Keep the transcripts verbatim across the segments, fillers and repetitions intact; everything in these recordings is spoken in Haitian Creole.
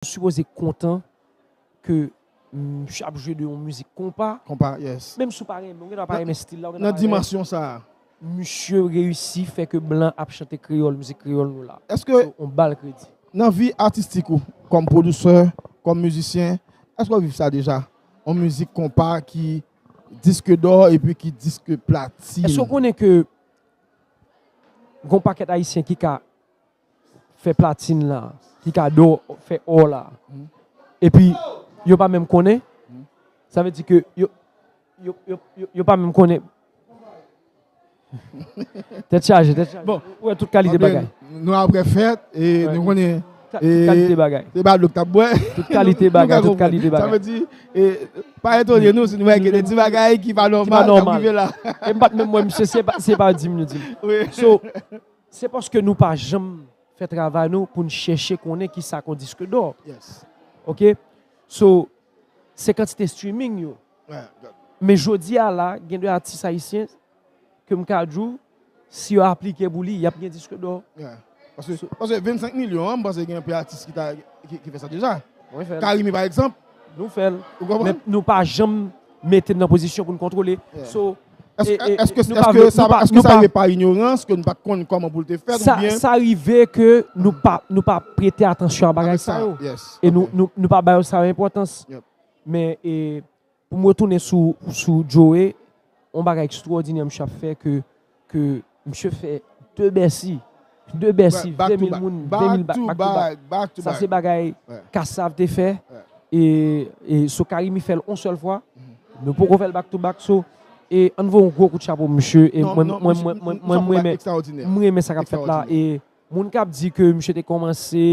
Ou sipoze kontan ke misye ap jwe de yon mizik konpa. Konpa, yes. Menm si w pa renmen, ou gendwa pa renmen stil la, ou gendwa Nan pa renmen. Dimansyon sa a. Misye reyisi fè ke blan ap chante kreyòl, mizik kreyòl nou la. Èske So, on ba l kredi. Nan vi atistik ou, kòm pwodisè, kòm mizisyen, èske w viv sa deja? Yon mizik konpa ki disk dò epi ki disk platin. Èske w konnen ke gon pakèt Ayisyen ki ka fè platin la, ki ka dò, fè ò la, epi yo pa menm konnen? Sa vle di ke yo, yo, yo, yo, yo pa menm konnen. Tèt chaje, tèt chaje. Bon, Ou wè tout kalite Anben, bagay. Nou apre fèt, e nou konnen Tout kalite bagay. Se ba dlo k t ap bwè. Tout kalite bagay, tout kalite Sa bagay. Vle di, e, pa etone nou si nou wè gen de ti bagay ki pa nòmal k ap rive la. E m pa t menm wè misye, se pa, se pa di m nou di m. Wi. So, se paske nou pa janm fè travay nou pou n chèche konnen ki sa k yon disk dò. Yes. Ok? So, se kantite streaming yo. Ouais. Men jodi a la, gen de atis ayisyen ke m ka di w, si yo aplike pou li, y ap gen disk dò. Yeah. Paske, paske vennsenk milyon an, m panse gen anpil atis ki, ta, ki, ki fè sa deja. Mwen fè l. Carimi, pa egzanp. Nou fè l. Ou konprann? Men nou pa janm mete n nan pozisyon pou n kontwole. Yeah. So, Èske e, e, èske nou pa èske vle- sa nou pa- èske nou sa pa- rive pa inyorans ke nou pa t konn kòman pou l te fèt sa, oubyen sa rive ke nou pa, nou pa prete atansyon a bagay Avèk sa sa, yo. Yes. E nou, Ok. nou, nou pa ba yo sa yo enpòtans. Yep. Men e, pou m retounen sou, sou Joe, yon bagay ekstwòdinè misye ap fè ke, ke misye fè de Bèsi. De Bèsi, Back to venmil back. moun, Back venmil back, to back to back. back. Back to Sa back. Se bagay Ouais. Kassav te fè. Ouais. E, e so Carimi fè l yon sèl fwa. Nou poko fè l back to back. So, e ann voye yon gwo kout chapo misye. E Non, mwen, non, mwen, misye- mwen, mwen, misye mwen, fè mwen renmen, ekstraòdinè. mwen renmen sa k ap fèt la. Ekstraòdinè. E moun k ap di ke misye te kòmanse,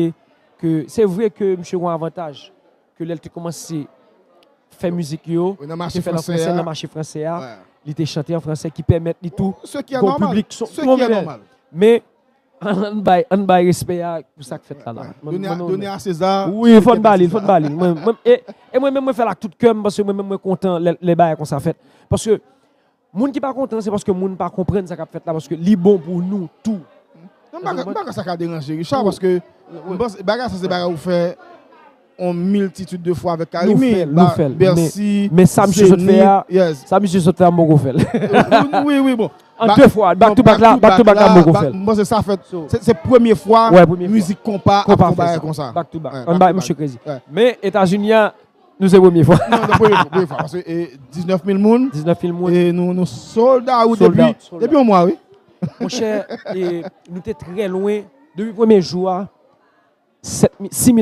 ke se vre ke misye gen yon avantaj, ke lè l te kòmanse fè mizik yo, Wi, nan te mache fè l an fransè fransè, a. Nan mache fransè a, Ouais. Li te chante an fransè ki pèmèt li tou Ce qui est gon normal. Piblik, son, Ce qui est normal. Men ann bay, ann bay respè a pou sa k fèt la la. Ouais. Mwen- Donner, mwen- à- mwen- donner à César. Wi, ce fò qui n est ba à li l, fò n César. Ba li l. Mwen, mwen, e, e mwen menm mwen fè l ak tout kè m, paske mwen menm mwen kontan lè, lè bagay konsa fèt. Paske moun ki pa kontan, se paske moun pa konprann sa k ap fèt la, paske li bon pou nou tou. Non, m pa, m pa kwè sa ka deranje Richard, paske m panse bagay sa se bagay ou fè on miltitid de fwa avèk Carimi. Nou fè l, nou fè l. Bercy, Men sa misye sot fè a, Zenith, yes. Sa misye sot fè a, m poko fè l. Wi, wi, bon. An de fwa, back to back la, back to back la, m poko fè l. M panse sa fèt. So, Se se premye fwa Ouais, premye fwa. mizik konpa ap Konpa fè fè bagay sa. Konsa. Back to back. Ouais, Ann back bay to misye back. Krezi. Ouais. Men Etazini a, nou se premye fwa. Non, non, premye fwa, premye fwa. Paske e, diznèf mil moun. Diznèf mil moun. E nou, nou sold out Sold depi, out, sold out. Depi yon mwa, wi. Monchè, e, nou te trè lwen. Depi premye jou a, sèt mil, sis mil